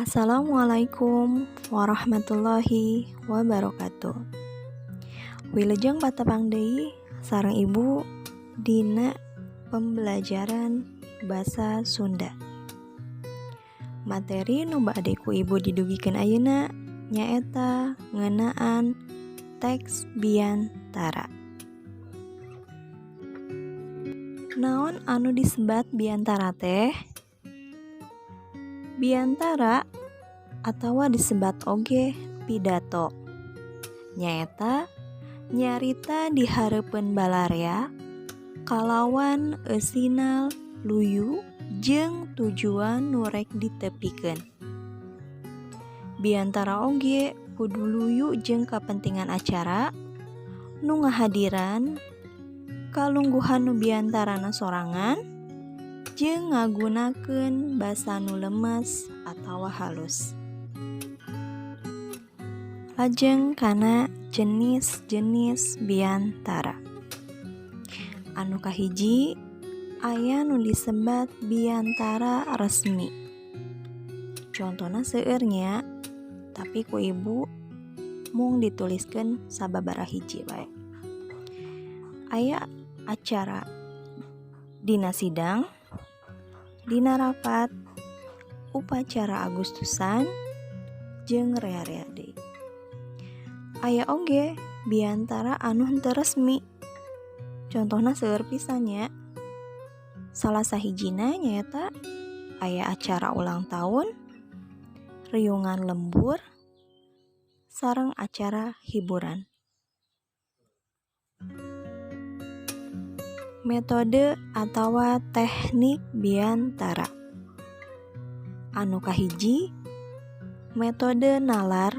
Assalamualaikum warahmatullahi wabarakatuh. Wilujeng patepang deui sareng Ibu dina pembelajaran basa Sunda. Materi nu bade ku Ibu didugikeun ayeuna nyaeta ngeunaan teks biantara. Naon anu disebat biantara teh? Biantara atawa disebat oge pidato nyaeta nyarita di hareupeun balarea kalawan eusina luyu jeung tujuan nu rek ditepikeun. Biantara oge kudu luyu jeung kapentingan acara, nu ngahadiran, kalungguhan nu biantarana sorangan, jeung ngagunakeun basa nu lemes atawa halus. Lajeng kana jenis-jenis biantara. Anu kahiji aya nu disebat biantara resmi. Contona seueur nya, tapi ku Ibu mung dituliskeun sababaraha hiji wae. Aya acara dina sidang, dina rapat, upacara Agustusan, jeung rea-rea deui. Aya oge biantara anu henteu resmi. Contohna seueur pisan nya. Salah sahijina nyaeta aya acara ulang tahun, riungan lembur, sareng acara hiburan. Metode atawa teknik biantara. Anu kahiji, metode nalar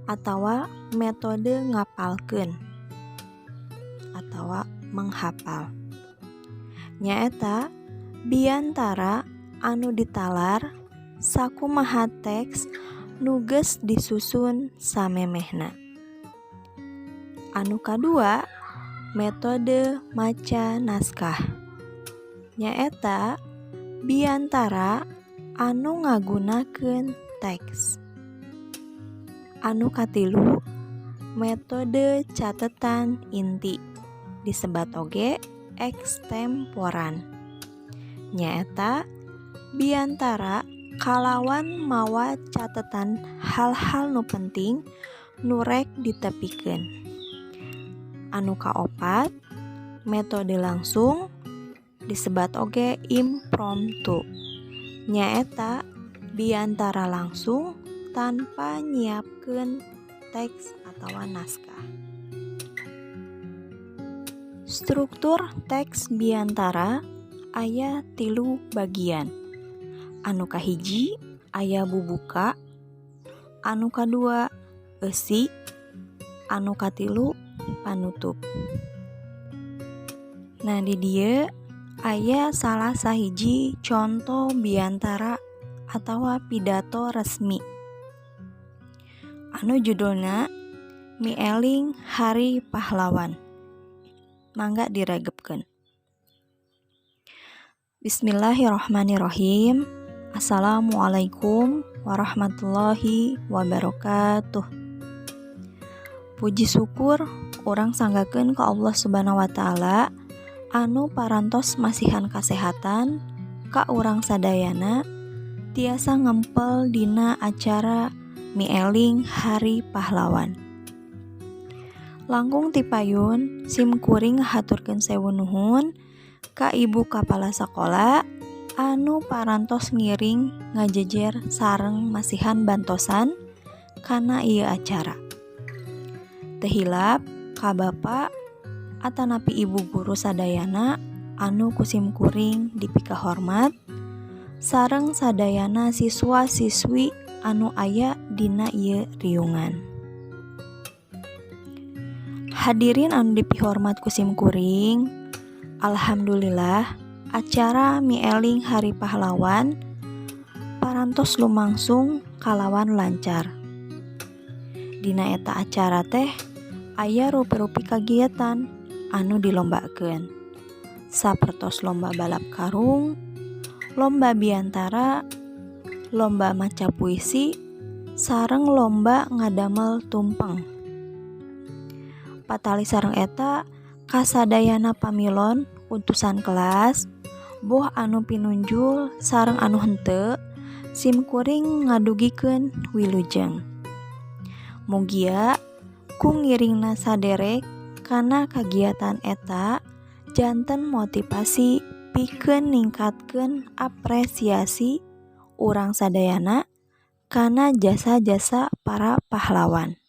atawa metode ngapalkeun atawa menghafal. Nyaeta biantara anu ditalar sakumaha teks nu geus disusun samemehna. Anu kadua, metode maca naskah. Nyaeta biantara anu ngagunakeun teks. Anu katilu, metode catetan inti disebat oge ekstemporan. Nyaeta biantara kalawan mawa catetan hal-hal nu penting nu rek ditepikeun. Anu kaopat, metode langsung disebat oge impromptu. Nyaeta biantara langsung tanpa nyiapkeun teks atawa naskah. Struktur teks biantara aya tilu bagian. Anu kahiji aya bubuka, anu kadua eusi, anu katilu panutup. Nah, di dieu aya salah sahiji conto biantara atawa pidato resmi. Anu judulna Mieling Hari Pahlawan. Mangga diregepkeun. Bismillahirrahmanirrahim. Assalamualaikum warahmatullahi wabarakatuh. Puji syukur urang sanggakeun ka Allah Subhanahu wa Ta'ala anu parantos masihan kasehatan ka urang sadayana tiasa ngempel dina acara Mieling Hari Pahlawan. Langkung ti payun sim kuring ngahaturkeun sewu nuhun ka Ibu Kapala Sakola anu parantos ngiring ngajejer sareng masihan bantosan kana ieu acara. Teu hilap ka Bapa atanapi Ibu guru sadayana anu ku sim kuring dipikahormat sareng sadayana siswa-siswi anu aya dina ieu riungan. Hadirin anu dipihormat ku sim kuring, alhamdulillah acara Mieling Hari Pahlawan parantos lumangsung kalawan lancar. Dina eta acara teh aya rupi-rupi kagiatan anu dilombakeun. Sapertos lomba balap karung, lomba biantara, lomba maca puisi, sareng lomba ngadamel tumpeng. Patali sareng eta kasadayana pamilon utusan kelas, boh anu pinunjul sareng anu henteu, sim kuring ngadugikeun wilujeng. Mugia ku ngiringna saderek kana kagiatan eta janten motivasi pikeun ningkatkeun apresiasi urang sadayana kana jasa-jasa para pahlawan.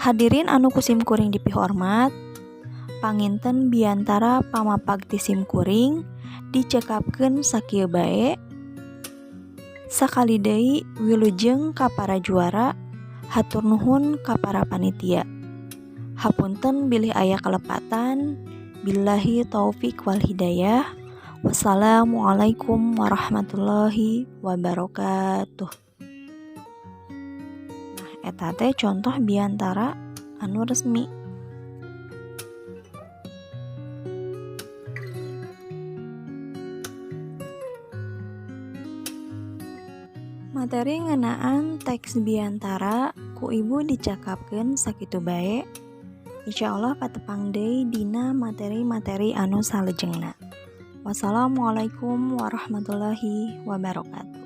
Hadirin anu ku sim kuring dipihormat, panginten biantara pamapag ti sim kuring dicekapkeun sakieu bae. Sakali deui wilujeng ka para juara, hatur nuhun ka para panitia. Hapunten bilih aya kalepatan. Billahi taufik wal hidayah. Wassalamualaikum warahmatullahi wabarakatuh. Nah, eta teh contoh biantara anu resmi. Materi ngeunaan teks biantara ku ibu dicakapkeun sakitu bae. Insyaallah patepang deui dina materi-materi anu salajengna. Wassalamualaikum warahmatullahi wabarakatuh.